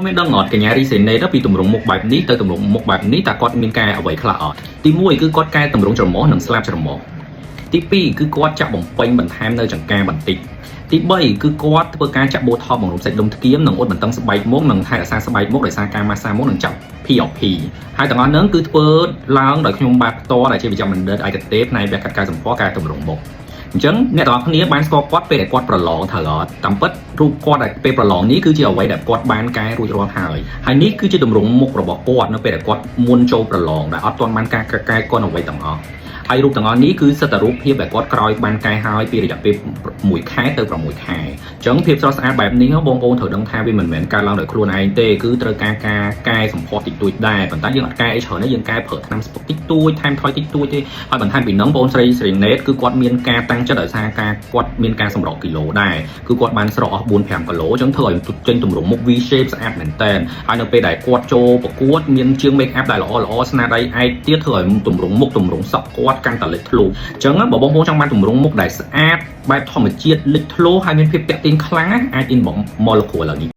មានដឹងអត់កញ្ញារីសេនេតពីទម្រង់មុខបែបនេះទៅទម្រង់មុខបែបនេះតើគាត់មានកែអ្វីខ្លះអត់ទី1គឺគាត់កែទម្រង់ច្រមុះនិងស្លាបច្រមុះទី2គឺគាត់ចាក់បំពេញបន្ថែមនៅចង្កាបន្តិចទី3គឺគាត់ធ្វើការចាក់បូថប់បង្រួមសាច់ដុំថ្គាមនិងអ៊ុតបន្តឹងស្បែកមុខនិងថែរក្សាស្បែកមុខដោយសារការម៉ាស្សាមុខនិងចាក់ PRP ហើយទាំងអស់ហ្នឹងគឺធ្វើឡើងដោយខ្ញុំបាទផ្ទាល់ដែលជាវិជ្ជបណ្ឌិតឯកទេសផ្នែកវះកាត់កែសម្ផស្សកែទម្រង់មុខអញ្ចឹងអ្នកទាំងអស់គ្នាបានស្គាល់គាត់ពេលដែលគាត់ប្រឡងត្រូវអត់តាមពិតរូបគាត់ដែលពេលប្រឡងនេះគឺជាអ្វីដែលគាត់បានកែរួចរាល់ហើយហើយនេះគឺជាទម្រង់មុខរបស់គាត់នៅពេលដែលគាត់មុនចូលប្រឡងដែលអត់ទាន់បានការកែកនអ្វីទាំងអស់ហើយរូបទាំងអស់នេះគឺសិតតែរូបភាពដែលគាត់ក្រោយបានកែហើយពីរយៈពេល1ខែទៅ6ខែអញ្ចឹងភាពស្រស់ស្អាតបែបនេះបងប្អូនត្រូវដឹងថាវាមិនមែនកើតឡើងដោយខ្លួនឯងទេគឺត្រូវការការកែសម្ផស្សតិចតួចដែរប៉ុន្តែយើងអត់កែអីច្រើនទេយើងកែប្រើថ្នាំស្ពុកតិចតួចថែមថយតិចតួចទេហើយបន្ថែមពីហ្នឹងបងស្រីស្រីណេតគឺគាត់មានការតាំងចិត្តដោយសារការគាត់មានការសម្រកគីឡូដែរគឺគាត់បានស្រកអស់4 5គីឡូអញ្ចឹងធ្វើឲ្យចេញទម្រង់មុខ V shape ស្អាតមែនតើហើយនៅពេលដែលគាត់ចូលប្រកួតមានជាង make up ដែលល្អល្អស្នាដៃឯកទៀតធ្វើឲ្យទម្រង់មុខទម្រង់សក់គាត់កាន់តែលេចធ្លោអញ្ចឹងបើបងប្អូនចង់បានទម្រង់មុខដែលស្អាតបែបធម្មជាតិលេចធ្លោហើយមានភាពទាក់ទាញខ្លាំងណាអាច inbox មកលោកគ្រូឥឡូវនេះ។